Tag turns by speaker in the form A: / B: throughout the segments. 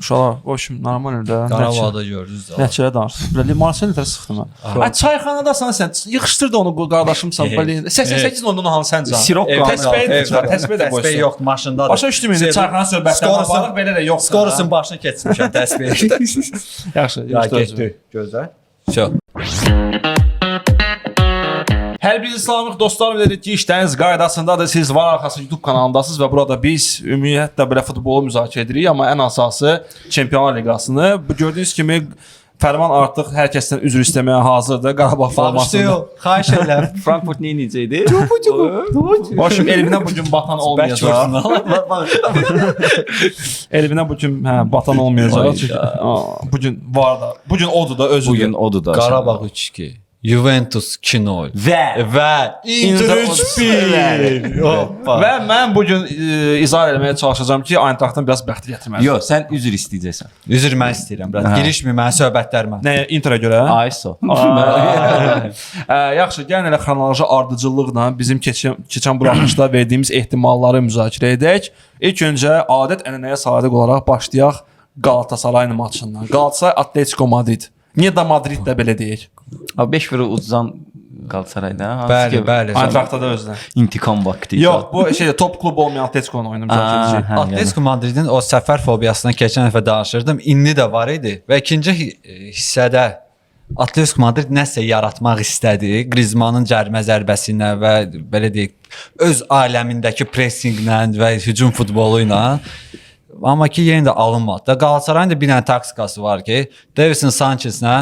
A: Uşaqlar, o işim normal də.
B: Qarabağda gördünüz də.
A: Nəticədə danışır. Belə Marcel də sıxdı mən. Ay çayxanadasan sən. Yığışdır da onu qardaşımsan. Belə 88 ondan hansı sən can.
C: Sirokko.
A: Təsbeh də çıxar, təsbeh də qoysun.
B: Təsbeh yox, maşındadır.
A: Başa düşdüm indi çayxana söhbətləri aparıq, belə də yox.
B: Skorusun başını keçmişəm təsbeh.
A: Yaxşı,
B: Ya
A: yığışdır.
B: getdi. Gözəl. Vəsə.
A: Hər bir İslamlıq dostlarım dedik ki, işləriniz qaydasındadır. Siz Var Arxası YouTube kanalındasınız və burada biz ümumiyyətlə belə futbolu müzakirə edirik, amma ən əsası Çempionlar Liqasını. Bu gördüyünüz kimi Fərman artıq hər kəsdən üzr istəməyə hazırdır Qarabağ formasında.
B: Bağışlayın, xahiş edirəm.
C: Frankfurt nə edəcəkdi?
A: Başım Elvinə bu gün batan olmayacaq. Elvinə bu gün hə batan olmayacaq. Çünki bu gün var da. Bu gün odur da özüdür.
C: Bu gün odur da.
B: Qarabağ 3-2, Juventus 2-0
C: Və
B: və Inter 3-1. Hoppa.
A: Və mən bu gün izah eləməyə çalışacağam ki, Eintracht-dan biraz bəxti gətirməli.
C: Yox, sən üzr istəyəcəksən.
B: Üzr mən istəyirəm, brat. Girişmə mənim söhbətlərimə.
A: Nə Interə görə?
C: Ayso.
A: Yaxşı, gəlin elə xronoloji ardıcıllıqla bizim keçən buraxılışda verdiyimiz ehtimalları müzakirə edək. İlk öncə adət-ənənəyə sadiq olaraq başlayaq Qalatasarayın maçından. Qalatasaray Atletico Madrid. Niyə də Madrid də belə deyək?
C: Abi 5-1 udzan Qalatasarayda. Hansı
B: Bəli,
C: ki,
B: bəli.
A: Eintracht-da da özünə.
C: İntiqam vaxtı.
A: Yox, bu şeydə top klub olmayan Atletico-nun oyunu müzakirə edəcəyik.
C: Hə,
B: Atletico Madridin o səfər fobiyasına keçən dəfə danışırdım. İndi də var idi və ikinci hissədə Atletico Madrid nəsə yaratmaq istədi. Griezmannın cərimə zərbəsi ilə və belə deyək, öz aləmindəki pressinqlə və hücum futbolu ilə. Amma ki yenə də alınmadı. Da Qalatasarayın da bir dənə taktikası var ki, Davinson Sanchezlə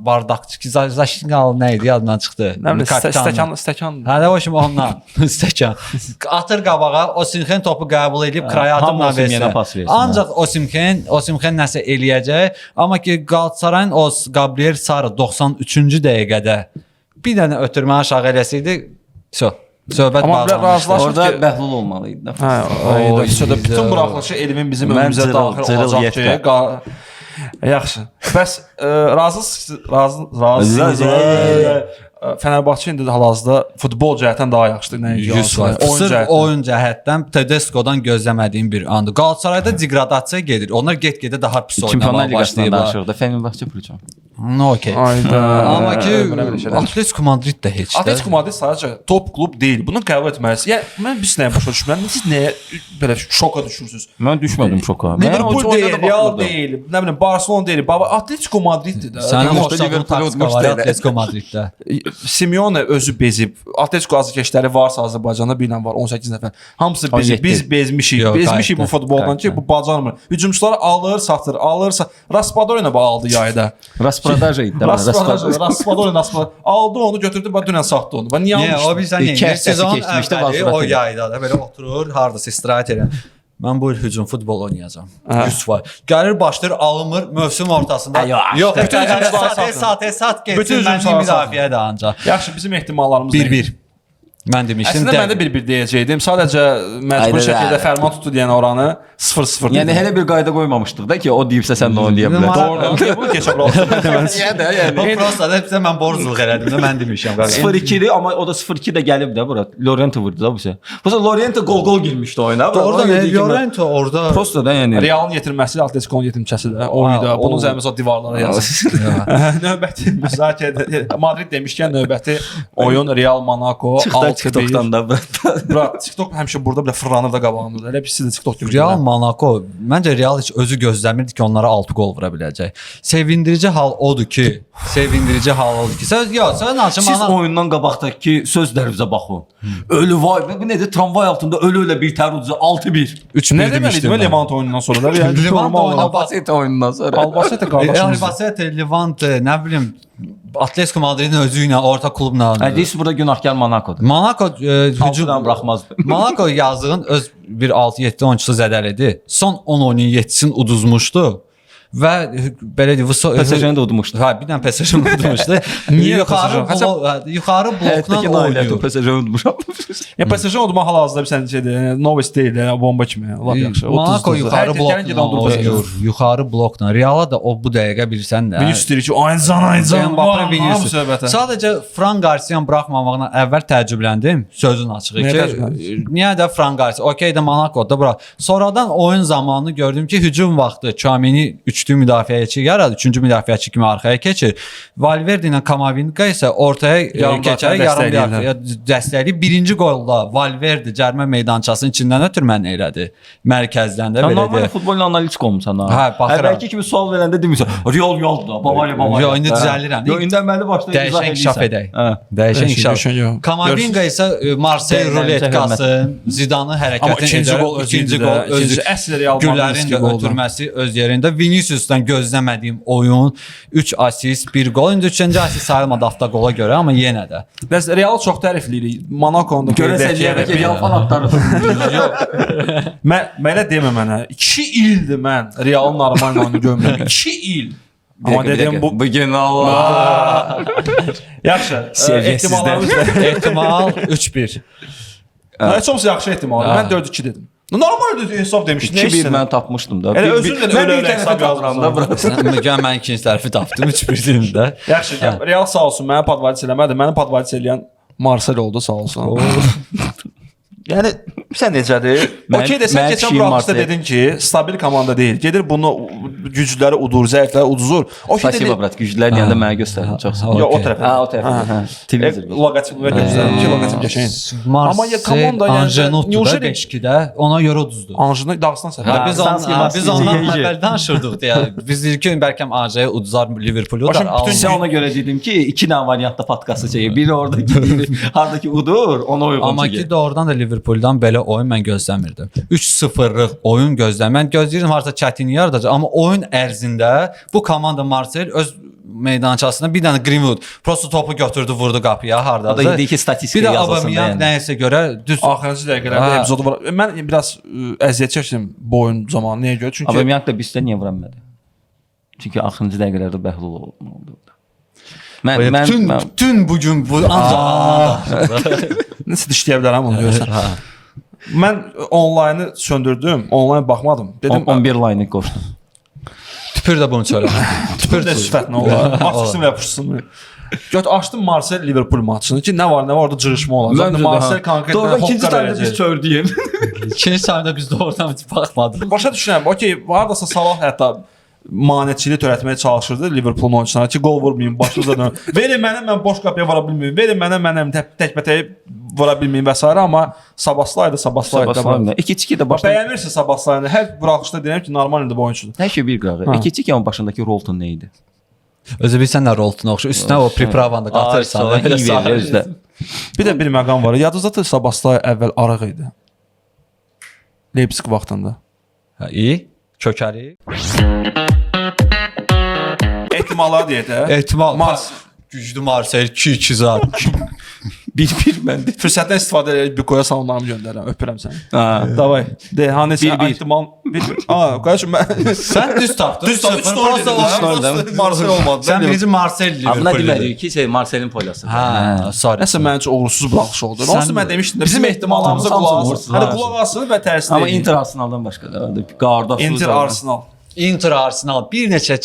B: bardaqçı ki, Zaşinqal nə idi yadımdan çıxdı.
A: Nə bilim,
B: Kapitanla.
A: stəkan, stəkan.
B: Hə, də o kimi ondan stəkan. Atır qabağa, Osimhen topu qəbul edib kraya
C: Hamı
B: atımla
C: Osimhenə
B: versin.
C: pas versin,
B: Ancaq Osimhen nəsə eləyəcək, amma ki Qalatasarayın o Gabriel Sara 93-cü dəqiqədə bir dənə ötürmə aşağı eləsəydi, vəsə. Söhbət
A: Amma belə
B: bağlanmışdı.
A: razılaşır
C: Orada
A: ki-
C: Bəhlul olmalı idi.
A: Hə,
B: Oy,
A: o bütün buraxılışı Elvin bizim
C: Mən
A: önümüzə
C: cırıl-
A: daxil
C: cırıl
A: olacaq ki,
C: yetmə.
A: yaxşı. Bəs razısınız, razı Fənərbağçə indi hal-hazırda futbol cəhətdən daha yaxşıdır nəinki
B: 100%.
A: oyun
B: Sırf
A: cəhətdən.
B: oyun cəhətdən Tedesco'dan gözləmədiyim bir andır. Qalatasarayda deqradasiya gedir. Onlar get-gedə daha pis
C: Çempionlar
B: oynamağa
C: Liqasından
B: başlayıblar.
C: danışırıq da. Fenerbahçe pulcu.
B: No, okey.
A: Ayda.
B: Amma ki
A: Belə belə şeylər.
B: Atletico Madrid də heç də.
A: Atletico Madrid sadəcə top klub deyil. Bunu qəbul etməlisiniz. Yəni mən biz nəyə başa düşmürəm? Siz nəyə belə şoka düşürsüz?
C: Mən düşmədim şoka.
A: Liverpool deyil, Real deyil, nə bilim Barcelona deyil. Baba Atletico Madriddir də.
B: Sənin
C: Liverpool
B: xoşladığın taktika var
C: udmuşdu elə.
B: Atletico Madriddə.
A: Simeone özü bezib. Atletico azarkeşləri varsa Azərbaycanda bir dənə var 18 nəfər. Hamısı bezib.
C: 17.
A: Biz bezmişik.
B: Yox,
A: Bezmişik bu
B: qayıtdı,
A: futboldan ki,
B: qayıtdı.
A: bu bacarmır. Hücumçuları alır, satır, alır, satır. Raspadori ilə aldı yayda.
C: Rasprodaja idi.
A: Raspadori, Raspadori, Raspadori. Aldı onu, götürdü, bax dünən satdı onu. Bax niyə
B: Niyə? O
A: almışdı?
B: bilirsən niyə?
C: İki həftəsi
B: Sezon
C: keçmişdi,
B: əvvəli
C: vazifət
B: o
C: edir.
B: yayda da belə oturur, hardasa istirahət edir. Mən bu il hücum futbol oynayacağam. 100%. Gəlir başlayır, alınmır mövsüm ortasında.
C: Yox,
A: bütün hücumçuları
B: sat,
A: satın.
B: sat,
A: Bütün
B: getsin. Mən
A: hücumçuları satın.
B: müdafiə də ancaq.
A: Yaxşı, bizim ehtimallarımız nə?
B: 1-1. Mən demişdim.
A: Əslində mən də 1-1 deyəcəkdim. Sadəcə məcbur
C: Ayda
A: şəkildə
C: da.
A: fərman tutdu deyən oranı 0-0
C: Yəni
A: dedim.
C: elə bir qayda qoymamışdıq da ki, o deyibsə sən də onu deyə bilərsən.
A: Doğrudan niyə bunu keçə buraxdın?
C: Niyə də yəni?
B: O prosta da hepsi mən borcluq elədim də mən demişəm.
C: 0-2-dir amma o da 0-2 də gəlib də bura. Lorente vurdu da bu səfər. Bu səfər Lorente qol-qol girmişdi oyuna.
B: Doğrudan Lorente orada
C: Prosta da yəni.
A: Realın yetirməsi Atletico-nun yetirməsi də oyunda. Bunun zəhməsi o divarlara yazın. Növbəti müzakirə Madrid demişkən növbəti oyun Real Monaco
C: Çıx da
A: 6-1.
C: TikTokdan da bura.
A: Bura TikTok həmişə burada belə fırlanır da qabağımızda. Elə pis də TikTok kimi.
B: Real Monaco, məncə Real heç özü gözləmirdi ki, onlara 6 qol vura biləcək. Sevindirici hal odur ki, Söz yox, söz açım
C: Siz
B: ana.
C: oyundan qabaqdakı sözlərinizə baxın. Ölü vay, bu nədir? Tramvay altında ölü-ölə bir tər ucu 6-1.
B: 3-1
A: Nə deməli
B: demişdim.
A: idi Levante oyunundan sonra da? Yəni
B: Levante
A: normal
B: oyundan
A: olaraq.
C: Albacete oyunundan sonra.
A: Albacete qardaşımız.
B: Albacete, Levante, nə bilim Atletico Madridin özü ilə orta klubla.
C: Hə, deyirsiz burada günahkar Monacodur.
B: Monaco hücum
C: Altıdan buraxmazdı.
B: Monaco yazığın öz bir 6-7 oyunçusu zədələdi. Son 10 oyunun 7-sini uduzmuşdu. Və belə deyim,
C: PSG-ni də udmuşdu.
B: Hə, bir dənə PSG-ni udmuşdu.
A: Niyə
B: Yuxarı blokla oynayır.
C: PSG-ni udmuşam.
A: Ya PSG udmaq hal-hazırda bir sən şeydir, yəni novost deyil, yəni bomba kimi. Lap yaxşı.
B: Monaco yuxarı blokla oynayır. Yuxarı blokla. Reala da o bu dəqiqə bilirsən də.
A: Vinicius deyir ki, Ayncan, Ayncan.
B: Mbappe, Vinicius. Sadəcə Fran Garcia-nı buraxmamağına əvvəl təəccübləndim. Sözün açığı ki, niyə də Fran Garcia? Okey də Monaco-da bura. Sonradan oyun zamanı gördüm ki, hücum vaxtı Tchouaméni üçlü müdafiəçi yaradı, üçüncü müdafiəçi kimi arxaya keçir. Valverde ilə Kamavinga isə ortaya keçərək yarım müdafiə dəstəkləyir. Birinci qolda Valverde cərmə meydançasının içindən ötürməni elədi. Mərkəzdən də belə
C: Normal
B: deyək.
C: futbolla analitik olmusan ha.
B: Hə, baxıram.
C: Əvvəlki kimi sual verəndə demirsən. Real Real da, Bavariya Bavariya.
B: Yox, indi düzəlirəm.
C: Yox, indi əməli başda izah
B: Dəyişən inkişaf edək.
C: Hə.
B: Dəyişən inkişaf.
A: Dəyişən,
B: Kamavinga isə Marseille ruletkası, Zidanın hərəkətini
A: ikinci
B: edərək
A: qol özü
B: ikinci
A: idi
B: qol
A: də.
B: özü.
A: İkinci əsl Real
B: Güllərin
A: Madridin
B: də
A: qoldu.
B: ötürməsi öz yerində. Vinicius'dan gözləmədiyim oyun, 3 asist, 1 qol. İndi üçüncü asist sayılmadı avtoqola görə, amma yenə də.
A: Bəs Realı çox tərifləyirik. Monaco-nu da
C: Görəsən
A: qeyd
C: niyə Real fanatları.
A: Yox. Mənə demə mənə. 2 ildir mən Realın normal oyunu görmürəm. 2 il. Amma dedim bu
C: bu gün Allah.
A: yaxşı.
C: Sevgəsizlər.
B: Ehtimal 3-1.
A: Heç olmasa yaxşı ehtimal. Mən 4-2 dedim. Normal hesab demişdim.
C: 2-1 mən tapmışdım da.
A: Elə özün də
C: mən
A: öyle
C: bir tərəfi
A: hesab
C: tapıram da
A: yazmısan.
C: bura.
B: Mən mən ikinci tərəfi tapdım 3-1 dedim də.
A: Yaxşı, Real sağ olsun məni podvadis eləmədi. Məni podvadis eləyən Marcel oldu sağ olsun. Yəni sən necədir? Okey desən
C: Mən
A: keçən
C: kişiyim
A: buraxılışda
C: Marcel.
A: dedin ki, stabil komanda deyil. Gedir bunu güclüləri udur, zəifləri uduzur. Okey
C: Spasibo
A: dedin.
C: brat, güclülər deyəndə mənə göstərdin. Çox sağ ol.
A: Yox, o tərəfə.
C: Ha, o tərəfə. Hə. Televizor.
A: Loqotip və göstərim ki, loqotip qəşəng. Amma ya komanda yəni
B: Anjenottu da
A: Nijerya-
B: 5-2-də, ona görə uduzdu.
A: Anjını Dağıstan
B: Ha,
A: səfər.
B: biz,
C: Sanski,
B: on,
C: Maski,
B: biz ondan
C: Ziyech.
B: əvvəl danışırdıq deyə. Biz dedik ki, bəlkə AJ uduzar Liverpoolu
A: Başım
B: udar.
A: bütün
C: Sən ona görə dedim ki, iki dənə variantda podkastı çəkir. Biri orada gedir, hardakı udur, ona uyğun
B: Amma ki
C: çəkir.
B: doğrudan da Liverpool'dan belə oyun mən gözləmirdim. 3-0-lıq oyun gözləmirdim. Mən gözləyirdim harasa çətinlik yaradacaq, amma oyun ərzində bu komanda Marseille öz meydançasında bir dənə Greenwood prosto topu götürdü, vurdu qapıya hardasa.
C: O da dedi ki, statistika
B: Bir də
C: yazılsın da
B: Aubameyang
C: yəni.
B: nəyəsə görə düz
A: Axırıncı dəqiqələrdə
B: Ha.
A: epizodu var. Mən biraz əziyyət çəkdim bu oyun zamanı. Niyə görə? Çünki
C: Aubameyang da bizdə niyə vura bilmədi? Çünki axırıncı dəqiqələrdə Bəhlul oldu. Mən mən
B: bütün
C: mən
B: bütün bu gün bu ancaq
A: nəsə dişləyə bilərəm onu görsən. Mən onlaynı söndürdüm, onlayn baxmadım. Dedim
C: 11 line-ı qoşdum.
B: tüpür də bunu söyləmə.
A: tüpür nə sifət nə olar? Açsın və yapışsın. Göt açdım Marseille Liverpool maçını ki, nə var, nə var orada cırışma olacaq.
C: Məncə də,
A: Marseille
C: ha.
A: konkret
C: Doğrudan ikinci
A: hoppa
C: taymda biz
A: verəcək.
C: çördüyüm.
B: İkinci taymda biz doğrudan heç baxmadıq.
A: Başa düşürəm. Okey, hardasa Salah hətta maneçilik törətməyə çalışırdı Liverpoolun oyunçularına ki, qol vurmayın, başınıza dönün. Verin mənə, mən boş qapıya vura bilməyim. Verin mənə, mənəm təkbətəyi vura bilməyim və s. amma Sabaslaydı, Sabaslaydı.
C: Sabaslaydı. 2-2 də
A: Bax
C: başdan.
A: bəyənmirsə Sabaslayını, hər buraxılışda deyirəm ki, normal indi bu oyunçudur.
C: Hər şey bir qırağı. 2-2 onun başındakı Rolton nə idi?
B: Özü bilsən nə Roltona oxşur. Üstünə o pripravanı da qatırsan.
C: Ay,
B: Elə
C: iyi verir özü də.
A: Bir də bir məqam var. Yadınızdadır Sabaslay əvvəl arıq idi. Leipzig vaxtında.
B: Hə, iyi. Kökəri.
A: Ehtimallar deyək də.
B: Ehtimal.
A: Mars.
B: Güclü Marseille 2-2 zat.
C: 1-1 məndə.
A: Fürsətdən istifadə edərək Bikoya salamlarımı göndərirəm. Öpürəm səni.
C: Ha.
A: Davay. De, hani sən
C: 1-1.
A: ehtimal 1-1. Aa, qardaşım mən
B: Sən düz tapdın.
A: Düz tapdın. 3-0 dedim. Marseille olmadı.
B: Sən birinci Marseille
C: Amma
B: Liverpool.
C: demədik ki, şey Marselin polyası.
B: Hə, sorry.
A: Nəsə mənim üçün uğursuz buraxılış oldu.
B: Sən-
A: Onsuz mən demişdim də
B: Bizim
A: bizim ehtimallarımıza qulaq asın.
C: Hamısı
A: Hələ qulaq asın və tərsini.
C: Amma
A: eləyin.
C: Inter Arsenaldan başqa da orada qardaş.
A: Inter Arsenal.
B: Inter Arsenal bir neçə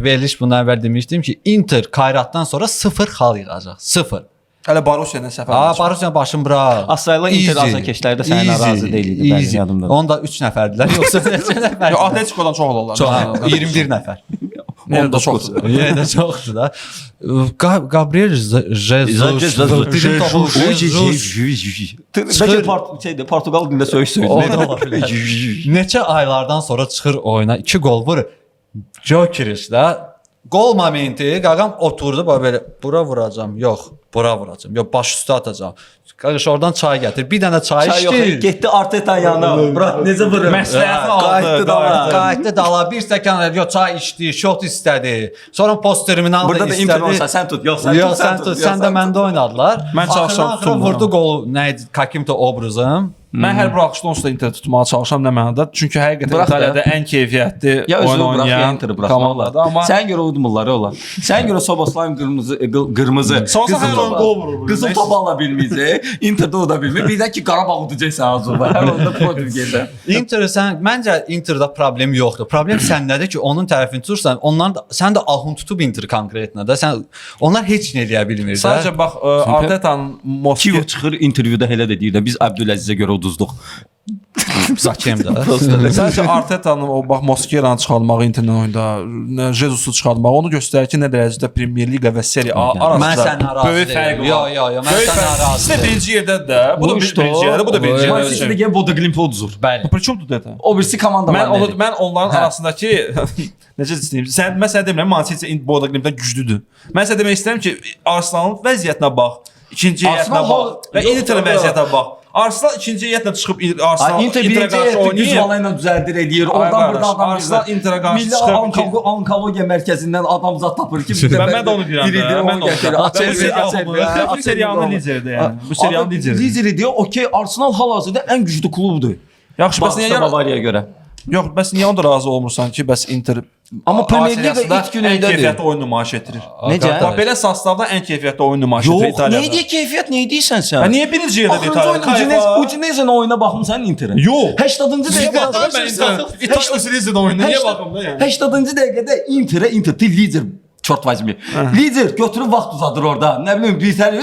B: veriliş bundan əvvəl demişdim ki, Inter Kayratdan sonra 0 xal yığacaq. 0.
A: Hələ Borussia nə səfər.
B: Aa, Borussia başın bura.
C: Aslayla Inter azarkeşləri də sənə narazı deyildi, bəli, yadımdadır.
B: Onda 3 nəfərdilər, yoxsa neçə nəfər?
A: Yox, Atletico'dan çox olarlar.
B: Çox, 21 nəfər.
A: Yenə də çoxdur.
B: Yenə də çoxdur da. Gabriel Jesus. Dedim topu Jesus.
C: Bəlkə şeydə Portuqal dilində söyüş söydü.
B: O da ola bilər. Neçə aylardan sonra çıxır oyuna, 2 qol vurur. Joker də qol momenti, qaqam oturdu bax belə bura vuracam, yox, bura vuracam, yox, baş üstə atacam. Qardaş oradan çay gətir. Bir dənə çay
C: Çay yox,
B: içdi.
C: getdi Arteta yanına. Brat necə vurur?
A: Məsləhətini aldı.
C: Qayıtdı dala.
B: Qayıtdı dala bir stəkan yox, çay içdi, şot istədi. Sonra post terminal da
C: Burada da
B: istədi.
C: Inter olsa sən tut, yox sən
B: Yox,
C: tut,
B: sən tut, sən də məndə oynadılar.
A: Mən çalışsam
B: Axırdan axıra
A: tutum
B: vurdu qolu, nə idi, Kakimto obrazım.
A: Mən hər buraxışda onsuz da Inter tutmağa çalışıram nə mənada? Çünki həqiqətən
C: Bırax da.
A: İtaliyada ən keyfiyyətli
C: Ya
A: oyun
C: özünü bırax, ya
A: oynayan
C: Inter'i bırax.
A: komandadır, amma
C: Sən görə udmurlar olar. Sən görə Soboslayn qırmızı qırmızı.
A: Sonsa
C: qızıl
A: hər oyun
C: topa-
A: qol vurur bu gün.
C: Qızıl
A: Neyse.
C: topu ala bilməyəcək. Interdə o da bilmir. Bir də ki Qarabağ udacaq sən Azurba. Hər oyunda protiv gedir.
B: Inter sən məncə Interdə problem yoxdur. Problem səndədir ki, onun tərəfini tutursan, onların da, sən də ahun tutub Inter konkretlə də. Sən onlar heç nə eləyə bilmir də.
A: Sadəcə bax Arteta'nın Moskva
C: Kivo çıxır intervyuda elə də deyir də biz Əbdüləzizə görə uduzduk.
B: Zakem də.
A: Sadəcə Arteta'nın o bax Mosquera'nı çıxartmağı Interdən oyunda, Jesus'u çıxartmağı onu göstərir ki, nə dərəcədə Premier Liqa və Serie A arasında
B: Mən səndən razı
A: böyük fərq
B: deyiləm.
A: var.
B: Yo, yo, yo, mən
A: Böyük
B: səndən
A: fərq.
B: razı
A: İkisi də
B: deyiləm.
A: birinci yerdədir də. Bu da
C: Bu
A: bir,
C: işte
A: birinci yerdə, bu da birinci
C: Man
A: yerdə.
C: City də gəlib Bodo Glimt uduzur.
B: Bəli.
A: При чем тут это?
C: O birisi komandalar.
A: Mən onu mən onların arasındakı necə deyim? Sən mən sənə demirəm Man City Bodo Glimtdən güclüdür. Mən sənə demək istəyirəm ki, Arsenalın vəziyyətinə bax, ikinci heyətinə
C: Arsenal
A: bax və
C: Yox,
A: Interin
C: yox.
A: vəziyyətinə bax. Arsenal ikinci heyətlə çıxıb Arsenal
C: Inter
A: Interə
C: birinci
A: qarşı
C: heyətdə güc
A: oynayır.
C: bala ilə düzəldir eləyir.
A: Ay
C: Oradan
A: qardaş,
C: buradan adam
A: Arsenal
C: yığır.
A: Interə qarşı
C: Milli
A: çıxıb
C: onkologiya mərkəzindən adam zad tapır ki,
A: Mən də onu deyirəm də, mən də onu deyirəm. Bu Serie A-nın lideridir yəni. Bu Serie A-nın lideridir.
C: Lideri deyə, okey, Arsenal hal-hazırda ən güclü klubdur.
A: Yaxşı, bəs niyə
C: Baxsa Bavariyaya görə.
A: Yox, bəs niyə onda razı olmursan ki, bəs Inter
C: Amma
A: A
C: Premier Liqa
A: seriyasında
C: ilk
A: ən
C: günündədir.
A: keyfiyyətli oyun nümayiş etdirir.
C: Necə?
A: Bax belə sostavda ən keyfiyyətli oyun nümayiş etdirir
C: Yox,
A: İtaliyada.
C: nə deyə keyfiyyət, nə deyirsən sən?
A: Ya niyə birinci yerdədir
C: Axırıncı
A: İtaliya?
C: oyun Udinese, Udinese'nin oyuna baxmısan Interin.
A: Yox.
C: 80-cı dəqiqədə
A: Mən Inter İtaliya Udinese'nin oyununa niyə baxım da yəni?
C: 80-cı dəqiqədə Interə Inter ti lider Çort vazmi. Lider götürüb vaxt uzadır orada. Nə bilim bir tane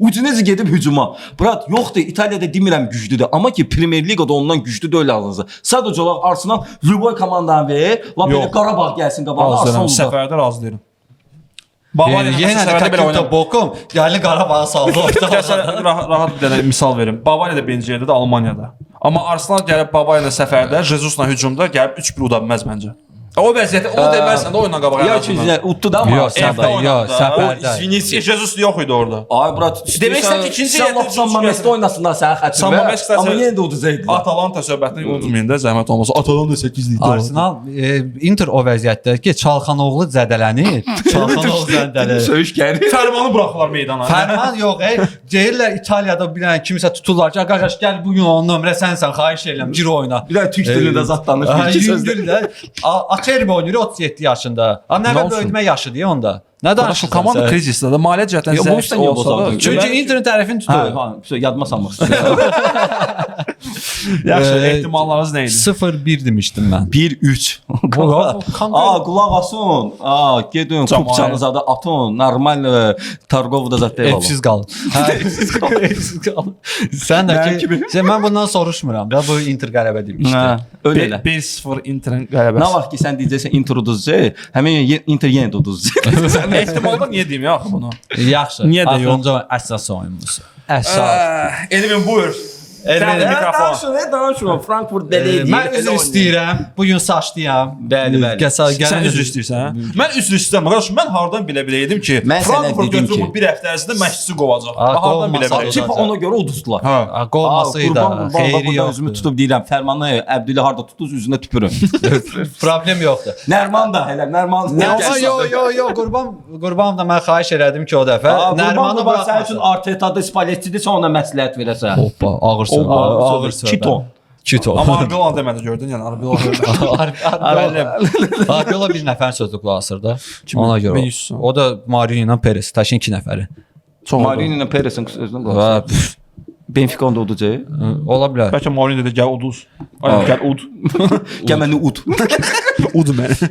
C: Udinese gedib hücuma. Brat yoxdur. İtaliyada demirəm güclüdür, amma ki Premier Liqada ondan güclü deyil ağzınıza. Sadəcə olaraq Arsenal lüboy komandanı verir. Lap
A: Yox.
C: elə Qarabağ gəlsin qabağına
A: Razı
C: Arsenal
A: deyirəm,
C: udar.
A: səfərdə razı deyirəm.
B: Yəni
A: Bavariya
B: yenə də
A: səfərdə belə
B: Kakita
A: oynamır.
B: Bokum gəlin Qarabağa saldı orada.
A: Gəl rahat bir dənə misal verim. Bavariya da birinci yerdədir Almaniyada. Amma Arsenal gəlib Bavariya ilə səfərdə, Jesusla hücumda gəlib 3-1 uda bilməz məncə. O vəziyyətə onu deməzsən də oyundan qabağa.
C: Ya
A: ən azından.
C: ki, utdu da amma.
B: Yox,
A: Evdə
B: səfər, yox,
A: oynadı da.
B: səfərdə.
C: Vinicius.
A: Jesus yox idi orada.
C: Ay brat,
A: Demək istəyirəm ki, ikinci
C: sən
A: heyətdə
C: lap San
A: üçüncü
C: Mamesdə
A: gəlsin.
C: oynasınlar sənə xətir.
A: San Mames
C: Amma yenə də udacaqdılar.
A: Atalanta söhbətini unutmayın da zəhmət olmasa. Atalanta 8 idi.
B: Arsenal Inter o vəziyyətdə ki, Çalxanoğlu zədələnir. Çalxanoğlu zədələnir.
C: Söyüş gəlir.
A: Fərmanı buraxırlar meydana.
B: Fərman yox, deyirlər İtaliyada bir dənə kimisə tuturlar ki, qardaş gəl bu gün onun nömrə sənsən, xahiş edirəm, gir oyuna.
C: Bir də türk dilində zad danış, bir iki sözdə.
B: Yüngül də. Acerbi oynayır 37 yaşında. A
A: Nə
B: nəvə
A: olsun?
B: böyütmə yaşı deyə onda. Nə
A: Qardaş, bu
B: danışırsan
A: komanda
B: sən?
A: krizisdədir. Maliyyə cəhətdən
C: Yox, bu
A: zəif
C: üstən niyə
A: olsa da.
C: bozaldın?
B: Çünki Interin tərəfini
C: Hə,
B: tutur.
C: hə, yadıma salmaq istəyirəm.
A: Yaxşı,
B: Ee,
A: ehtimallarınız nə idi?
B: 0-1 demişdim mən.
C: 1-3. Aa, qulaq asın. Aa, gedin
A: Camaat.
C: kupçanı zadı atın. Normal Targovda zad deyil.
B: Evsiz qalın. Hə, evsiz qalın. Evsiz qalın. Sən də
C: Mənim
B: ki,
C: kimi.
B: sən mən bundan soruşmuram da bu Inter qələbə demişdi.
C: Hə, öyle elə.
A: 1-0 Interin qələbəsi.
C: Nə vaxt ki sən deyəcəksən Inter uduzacaq, həmin Inter yenə də uduzacaq.
A: Ehtimalda niyə deyim ya axı bunu?
B: Yaxşı.
A: Niyə də yox?
B: Axırıncı əsas oyunumuz. Əsas.
A: Elvin buyur.
B: Elvin.
A: Sən də mikrofon.
C: Danışın, nə danışın? Frankfurt belə eləyir.
B: Mən üzr istəyirəm. Bu gün saçlıyam.
C: Bəli, bəli.
B: Gəsə,
A: Sən üzr istəyirsən, hə? Mən üzr istəyirəm. Qardaş, mən hardan bilə biləydim ki,
C: Mən sənə
A: Frankfurt
C: dedim
A: götürüb
C: ki-
A: bu bir həftə ərzində məşqçisi qovacaq.
B: Aa,
A: Bax, hardan bilə
B: qovmasa
A: biləydim?
C: Ki ona görə uduzdular.
A: Hə.
B: Ha, qovmasaydı
C: Qurban, qurban,
B: xeyri
C: buradan
B: yoxdur.
C: özümü tutub deyirəm, Fərmanı Əbdülə harda tutdunuz üzünə tüpürün.
B: Problem yoxdur.
C: Nərman da hələ, Nərman.
B: Amma yo yo yo Qurban Qurban da mən xahiş elədim ki o dəfə
C: Nərmanı
B: Nərmanı
C: bax sənin üçün
B: buraxmasın.
C: Arteta'da Spalletti'dir, sən ona məsləhət verəsən.
B: Hoppa, ağır söz.
C: Hoppa,
B: Ağır söz.
C: Kito.
B: Kito.
A: Amma Arbeloa demədi gördün, yəni Arbeloa demədi.
B: Arbeloa bir nəfərin sözü qulaq asır da. Ona görə.
A: Vinicius.
B: O da Mourinho ilə Perez, təşin 2 nəfəri.
A: Çox oldu.
C: Mourinho ilə Perez'in sözünə qulaq
B: Və
C: as. Benfica onda udacaq.
B: ola bilər.
A: Bəlkə Mourinho dedi gəl uduz. Ay gəl ud.
C: Gəl məni ud.
A: Ud məni.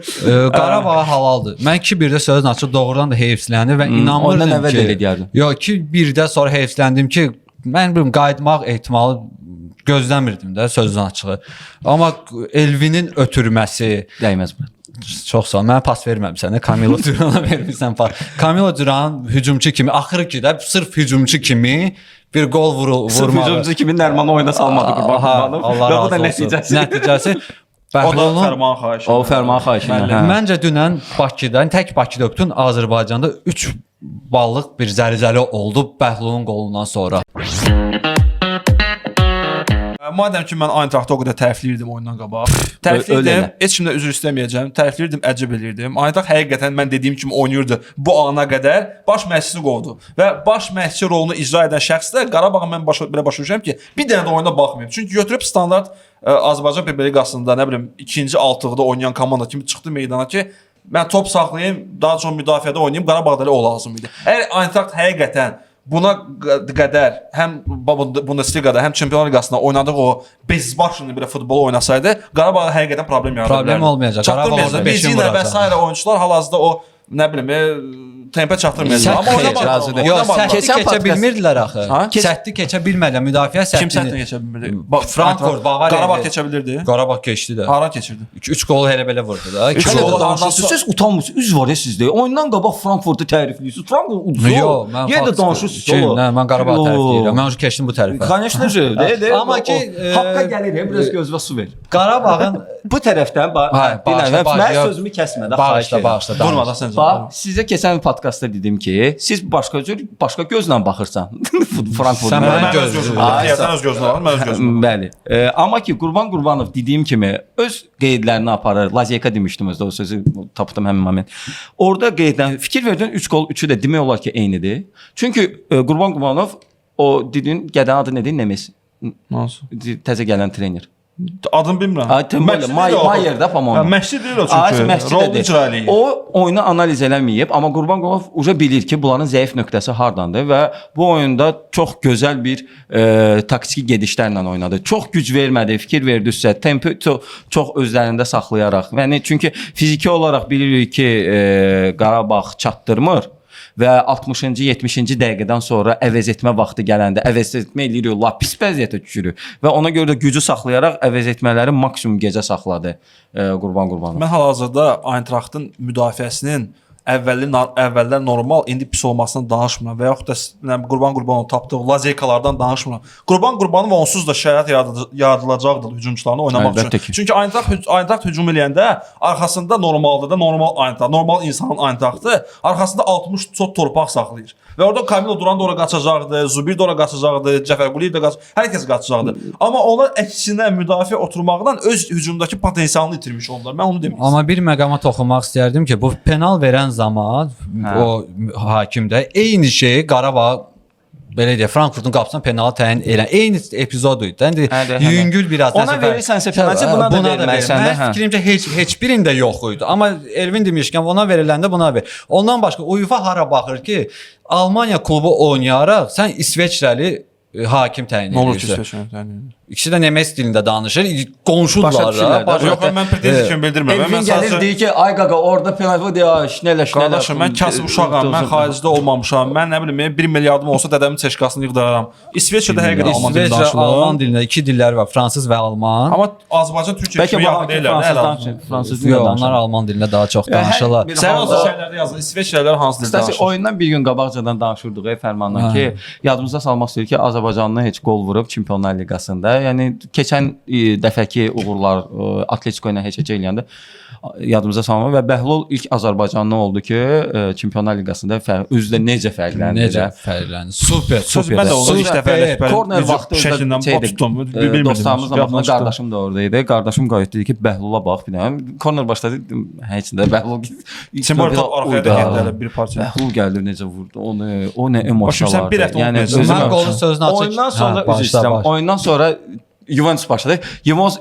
B: Qarabağ halaldır. Mən 2-1-də sözün açıq doğrudan da heyfsləndim və inanmırdım
C: ondan əvvəl
B: ki.
C: də elə deyərdim.
B: Yox, 2-1-də sonra heyfsləndim ki, mən bilmirəm qayıtmaq ehtimalı gözləmirdim də sözün açığı. Amma Elvinin ötürməsi
C: Dəyməz bu.
B: çox sağ ol. Mənə pas verməmisən. də, Camilo Durana vermisən pas. Camilo Duran hücumçu kimi axırı ki də sırf hücumçu kimi bir qol
C: Sırf
B: vurmağı.
C: hücumçu kimi Nərmanı oyuna salmadı Qurban
B: Aha,
C: Qurbanov.
B: Allah
C: Və bu
B: razı
C: da
B: olsun.
C: nəticəsi.
B: Nəticəsi
A: O da
B: Bəhlulun
A: Fərman xahiş.
C: O Fərman xahiş edirəm. Hə.
B: Məncə dünən Bakıda, tək Bakıda bütün Azərbaycanda 3 ballıq bir zəlzələ oldu Bəhlulun qolundan sonra.
A: Madəm ki mən Eintracht-ı o qədər tərifləyirdim oyundan qabaq. Tərifləyirdim, heç kimdən üzr istəməyəcəm. Tərifləyirdim, əcəb eləyirdim. Eintracht həqiqətən mən dediyim kimi oynayırdı bu ana qədər. Baş məşqçisini qovdu və baş məşqçi rolunu icra edən şəxs də Qarabağa mən belə başa düşürəm ki, bir dənə də oyuna baxmayıb. Çünki götürüb standart Azərbaycan Premyer Liqasında nə bilim ikinci altılıqda oynayan komanda kimi çıxdı meydana ki, mən top saxlayım, daha çox müdafiədə oynayım, Qarabağda elə o lazım idi. Əgər Eintracht həqiqətən buna qədər həm Bundesligada, həm Çempionlar Liqasında oynadığı o bezbaşını belə futbol oynasaydı, Qarabağda həqiqətən problem yarada bilərdi.
B: Problem olmayacaq. Qarabağ orada beşin
A: Bezina və
B: vuracaq.
A: sairə oyunçular hal-hazırda o nə bilim tempə çatdırmayacaq. Amma oynamadılar.
B: Yox, səhti
C: Keçən
B: keçə
C: podkast-
B: bilmirdilər axı.
A: Ha?
B: Səhti keçə bilmədilər, müdafiə səhti.
A: Kim səhti keçə bilmirdi?
B: Frankfurt, Bavariya.
A: Qarabağ keçə bilirdi.
B: Qarabağ keçdi də.
A: Hara keçirdi?
B: 3 qol elə belə vurdu da.
A: Üç
B: İki
C: Hələ
A: qol.
B: qol.
C: də danışırsınız. Siz utanmırsınız. Üz var ya sizdə. Oyundan qabaq Frankfurtu tərifləyirsiniz. Frankfurt uduzur.
B: Yox, mən
C: Yenə də
B: fakt-
C: danışırsınız.
B: Kim?
C: oğlum.
B: Nə, mən Qarabağı
C: Yo.
B: tərifləyirəm. Mən keçdim bu tərifə.
C: Конечно же. De,
B: Amma ki,
C: haqqa gəlir, biraz gözünə su ver.
B: Qarabağın
C: Bu tərəfdən bax,
B: Bağışla,
C: mənim sözümü kəsmə də, xahiş
B: Bağışla,
C: edirəm.
B: bağışla. danış.
A: Vurma da sən.
C: Bax, sizə keçən podkastda dedim ki, siz başqa cür, başqa gözlə baxırsan. Frankfurt.
B: Sən
A: Mən
B: mənim
A: öz gözümlə.
C: Ay,
A: Sən öz gözünə bax, mən öz gözümlə.
C: Bəli. Amma ki Qurban Qurbanov dediyim kimi öz qeydlərini aparır. Lazeyka demişdim özdə o sözü tapdım həmin moment. Orada qeydlə fikir verdin 3 qol, 3-ü də demək olar ki eynidir. Çünki Qurban Qurbanov o dediyin gədən adı nədir? Nemes.
A: Hansı?
C: Təzə gələn trener.
A: Adını bilmirəm.
C: Ay, Tembol, Mayer də по-моему.
A: Məşqçi deyil o çünki.
C: Məşqçi
A: Rolunu
C: də
A: icra
C: deyil.
A: eləyir.
C: O oyunu analiz eləməyib, amma Qurban Qurbanov uca bilir ki, bunların zəif nöqtəsi hardandır və bu oyunda çox gözəl bir taktiki gedişlərlə oynadı. Çox güc vermədi, fikir verdizsə, tempi çox özlərində saxlayaraq. Yəni çünki fiziki olaraq bilirik ki, Qarabağ çatdırmır və 60-cı, 70-ci dəqiqədən sonra əvəz etmə vaxtı gələndə əvəz etmə eləyirik, lap pis vəziyyətə düşürük və ona görə də gücü saxlayaraq əvəz etmələri maksimum gecə saxladı Qurban Qurbanov.
A: Mən hal-hazırda Eintracht-ın müdafiəsinin əvvəllər normal, indi pis olmasından danışmıram və yaxud da nə Qurban Qurbanov tapdığı lazeykalardan danışmıram. Qurban Qurbanov onsuz da şərait yaradılacaqdır hücumçularına oynamaq
C: Əlbəttə
A: üçün.
C: ki.
A: Çünki Eintracht hücum eləyəndə arxasında normalda da normal Eintracht, normal insanın Eintracht-ı arxasında 60 çox torpaq saxlayır. Və orada Camilo Duran da ora qaçacaqdı, Zubir də ora qaçacaqdı, Cəfərquliyev də qaçacaqdı, hər kəs qaçacaqdı. Amma onlar əksinə müdafiə oturmaqdan öz hücumdakı potensialını itirmiş oldular. Mən onu demək istəyirəm.
B: Amma bir məqama toxunmaq istərdim ki, bu penal verən zaman o hakim də eyni şeyi Qarabağ belə deyək, Frankfurtun qapısına penal təyin elən eyni epizod idi. İndi yüngül biraz
C: Ona verirsənsə penalti, buna da verməlisən də,
B: Mənim fikrimcə heç birində yox idi. Amma Elvin demişkən ona veriləndə buna ver. Ondan başqa UEFA hara baxır ki, Almaniya klubu oynayaraq sən İsveçrəli hakim təyin
A: Nə olur ki,
B: edirsən.
A: İsveçrəni təyin edir?
B: İkisi də nemes dilində danışır, qonşudurlar.
C: Başa düşürlər də.
A: Yox, mən pretenziya kimi bildirmirəm.
C: Elvin
A: Mən
C: gəlir
A: sadəcə
C: deyir ki, ay qaqa orada penalti deyir, ay şnələ şnələ.
A: Qardaşım, mən kasıb uşağam, mən xaricdə olmamışam. Mən nə bilim, 1 milyardım olsa dədəmin çeşkasını yığdıraram. İsveçrədə həqiqətən alman dilində
B: İsveçrə,
A: danışılır.
B: Alman dilində iki dilləri var, fransız və alman.
A: Amma Azərbaycan Türkiyə
C: Bəlkə
A: kimi
C: bu
A: yaxın
C: hakim
A: deyillər.
C: fransız
A: Nə
C: danışır,
A: əlaqəsi?
C: fransız dilində
B: Yox, onlar
C: danışır.
B: alman dilində daha çox
C: Hər
B: danışırlar.
C: bir
A: Sən
C: halda-
A: hansı şeylərdə yazın? İsveçrəlilər hansı dildə
C: Kıstası
A: danışır?
C: oyundan bir gün qabaqcadan danışırdıq ey Fərmanla ki, yadımızda salmaq istəyirik ki, Azərbaycanlı heç qol vurub Çempionlar Liqasında. Yəni keçən dəfəki uğurlar Atletico ilə heç eləyəndə yadımıza salmaq və Bəhlul ilk Azərbaycanlı oldu ki, Çempionlar Liqasında özü də necə fərqləndi
B: Necə
C: də.
B: fərqlənir? Super,
A: Söz
B: super.
A: mən də onu ilk dəfə rəhbərin
C: Korner vaxtı özdə
A: şəklindən
C: şeydi,
A: tutdum. Bilmirdim.
C: Dostlarımızla
A: Yadımdan
C: baxdım,
A: çıxdı.
C: qardaşım da orada idi. Qardaşım qayıtdı dedi ki, Bəhlula bax bir dənə. Korner başladı, dedim, heç nə Bəhlul
A: Simbolik top arxaya da getdi elə bir parça.
C: Bəhlul gəldi necə vurdu onu, o nə
A: Başım,
C: emosiyalardı.
A: sən bir həftə
C: yəni
A: unutmayacaqsan.
C: özüm-
B: Mən qolun sözünü açıq.
C: Oyundan sonra üzr istəyirəm. Oyundan sonra Juventus başladı.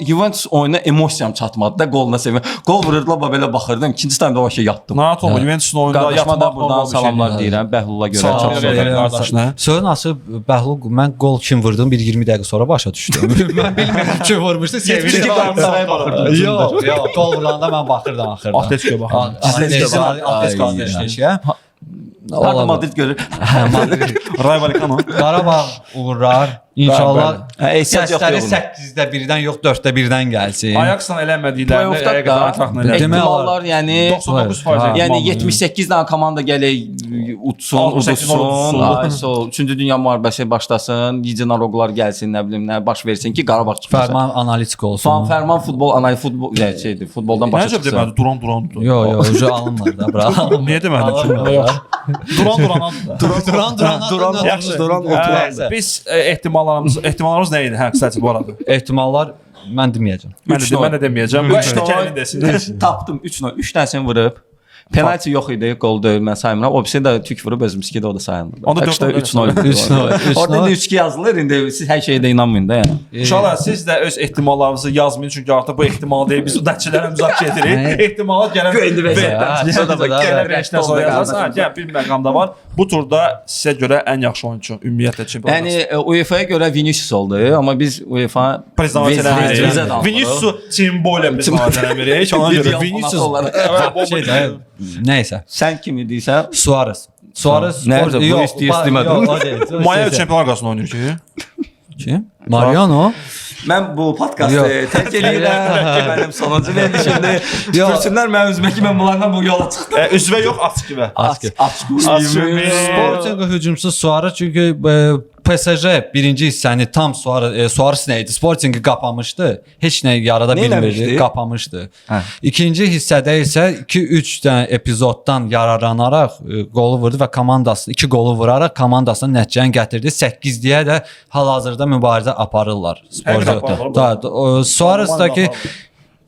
C: Juventus oyuna emosiyam çatmadı da qoluna sevin. Qol vururdular, bax belə baxırdım. İkinci taymda o şey yatdım.
A: Narahat olma, Juventusun oyunda
C: Qardaşıma
A: yatmaq
C: da buradan
A: normal bir
C: salamlar
A: şeydir.
C: deyirəm. Bəhlula görə
A: Salam
C: çox sağ
A: verirəm
C: olun.
A: qardaşına.
B: Sözün açıq Bəhlul mən qol kim vurdum bir 20 dəqiqə sonra başa düşdüm. Mən bilmirdim kim vurmuşdu.
A: 72
B: Sevindim.
A: Qalatasaraya baxırdım.
B: Yox, yox, qol vuranda mən baxırdım axırda.
A: Atletico'ya baxırdım.
B: Atletico, Atletico.
C: Harda Madrid görür.
A: Rayo Vallecano.
B: Qarabağ uğurlar. İnşallah
C: Ehtiyac yoxdur
B: səsləri
C: uğurlar.
B: 8-də 1-dən yox, 4-də 1-dən gəlsin.
A: Ajax-la eləmədiklərini
C: Play-offda
A: həqiqətən
C: da
A: Eintracht-la elədi.
B: Demək olar.
C: ehtimallar yəni
A: 99%
C: Yəni
A: ehtimalla.
C: 78 dənə komanda gələk utsun,
A: 68
C: uduzsun,
A: uduzsun.
C: ay sol, 3-cü dünya müharibəsi başlasın, Yedinoroqlar gəlsin, nə bilim nə baş versin ki, Qarabağ çıxmasın.
B: Fərman analitik olsun.
C: Fərman, Fərman futbol, anali futbol, yəni şeydir, futboldan başa
A: Nə cəb
C: çıxsın.
A: demədi? Duran duran.
B: Yox, yox, ucu alınmadı da, bura.
A: Niyə demədi?
B: Alınmadı.
A: Duran duranadır.
B: Duran durana.
C: Duran
A: Yaxşı.
C: duran oturan.
A: Biz ehtimallarımız nə idi? Hə, qısaca bu arada.
B: Ehtimallar mən deməyəcəm.
A: Mən də, mən də deməyəcəm. Bu
C: Üç
A: işdə
C: nol.
A: kəndin desin.
C: Tapdım 3-0. 3 dənəsini vurub. Penalti yox idi, qol deyil, mən saymıram. O birisi də tük vurub özümüzki də o da sayılmır.
A: Onda
C: Tak
A: dörd
C: 3-0.
B: 3-0.
C: Orada indi 3-2 yazılır, indi siz hər şeyə də inanmayın da yəni.
A: Uşaqlar siz də öz ehtimallarınızı yazmayın çünki artıq bu ehtimal deyil. Biz nəticələrə müzakirə edirik. Ehtimala gələn
C: İndi
A: gələn beşdən sonra yazarsan, hə, gəl bir məqamda var. Bu turda sizə görə ən yaxşı oyunçu ümumiyyətlə çempionat.
C: Yəni UEFA-ya görə Vinicius oldu, amma biz UEFA
A: Prezident
C: Vizə
A: Vinicius simbolə biz eləmirik. Ona görə
B: Vinicius
A: Şey
B: şey də, nəysə.
C: Sən kim idisən?
B: Suarez. Suarez
C: Nə yazır?
B: Yox,
C: Luis Diaz demədim.
B: yox, o deyil.
A: Maya Çempionlar Liqasında oynayır ki.
B: Kim? Mariano.
C: Mən bu podkastı
B: Yox.
C: tərk eləyirəm. Mənim sonuncu verilişimdir. Tüpürsünlər mənim üzümə ki, mən bunlardan bu yola çıxdım.
A: Üzvə yox, açıq.
B: Asker.
C: Aç
B: Sporting hücumsuz Suarez çünki PSG birinci hissəni tam Suarez Suarez nə idi? Sportingi qapamışdı. Heç nə yarada
C: Nə
B: bilmirdi,
C: eləmişdi?
B: qapamışdı.
C: Hə.
B: İkinci hissədə isə 2-3 dənə epizoddan yararlanaraq qolu vurdu və komandası 2 qolu vuraraq komandasına nəticəni gətirdi. 8-liyə də hal-hazırda mübarizə aparırlar.
A: Həqiqətən aparırlar.
B: Da, Suarez-dakı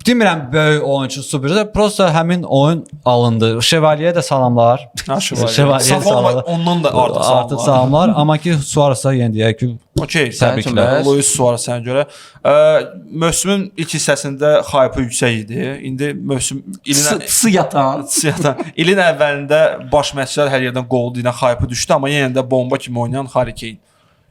B: demirəm böyük oyunçu super, prosta həmin oyun alındı. Şevalyeyə də salamlar. Şevalyeyə
A: Safonova
B: salamlar.
A: ondan da artıq salamlar.
B: Artıq salamlar. Amma ki Suarez-a yenə deyək ki,
A: Okey,
B: Təbriklər.
A: Luis Suarez sənə görə. Mövsümün ilk hissəsində hype-ı yüksək idi. İndi mövsüm ilin
C: Sı yatan.
A: Siyahdan. İlin əvvəlində baş məşqçilər hər yerdən qol ilə hype-ı düşdü, amma yenə də bomba kimi oynayan Harry Kane.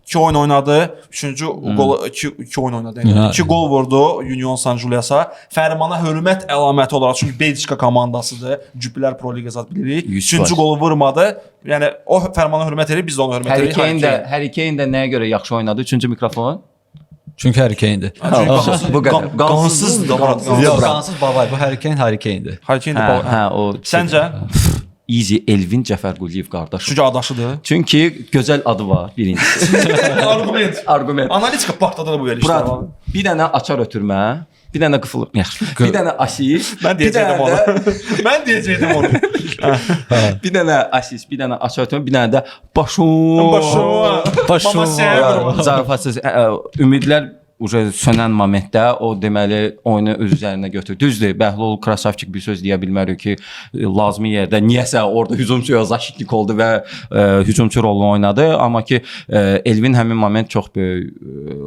A: 2 oyun oynadı. Üçüncü qolu 2 oyun oynadı. Yəni 2 qol vurdu Union Saint-Gilloise. Fərmana hörmət əlaməti olaraq, çünki Belçika komandasıdır. Cüblər Pro Liqa zat bilirik. Üçüncü qolu vurmadı. Yəni o Fərmana hörmət edir, biz də ona hörmət edirik.
C: Harry Kane də nəyə görə yaxşı oynadı? Üçüncü mikrofon.
B: Çünki Harry Kane-dir.
C: Bu qədər.
A: Qansız
B: Yox, qansız babay, bu Harry Kane Harry Kane-dir.
A: Harry Kane də baba.
C: Hə, o.
A: Səncə?
C: Easy Elvin Cəfərquliyev qardaşım.
A: Çünki adaşıdır.
C: Çünki gözəl adı var birincisi.
A: Arqument.
C: Arqument.
A: Analitika partladı da bu verilişdə.
C: Brat, bir dənə açar ötürmə, bir dənə qıfıl, yaxşı. Bir dənə asist,
A: Mən deyəcəydim onu. Mən deyəcəydim onu.
C: Bir dənə asist, bir dənə açar ötürmə, bir dənə də başım.
A: Başım. Mama sənə.
C: Zarafatsız ümidlər uca sönən momentdə o deməli oyunu öz üzərinə götürdü. Düzdür, Bəhlul Krasavçik bir söz deyə bilmərik ki, lazımi yerdə niyəsə orada hücumçuya zaşitnik oldu və hücumçu rolunu oynadı, amma ki Elvin həmin moment çox böyük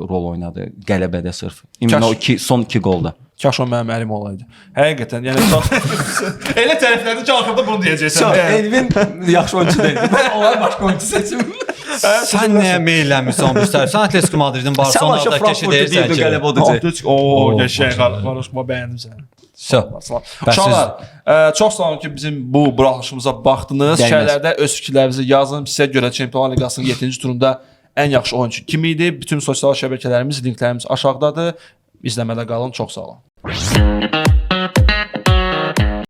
C: rol oynadı qələbədə sırf. İmенно o son 2 qolda.
A: Kaş o mənim əlim olaydı. Həqiqətən, yəni elə təriflədi ki, axırda bunu deyəcəksən.
C: Elvin yaxşı oyunçu deyil. Mən onlar başqa oyunçu seçim.
B: Sən nəyə meyllənmirsən bu səhər? Sən Atletico Madridin Barcelonada keçi deyirsən ki.
C: Qələbə olacaq.
A: O, qəşəng qarışma, bəyəndim səni. Uşaqlar, çox sağ olun ki, bizim bu buraxılışımıza baxdınız. Şərhlərdə öz fikirlərinizi yazın. Sizə görə Çempionlar Liqasının 7-ci turunda ən yaxşı oyunçu kim idi? Bütün sosial şəbəkələrimiz, linklərimiz aşağıdadır. İzləmədə qalın. Çox sağ olun.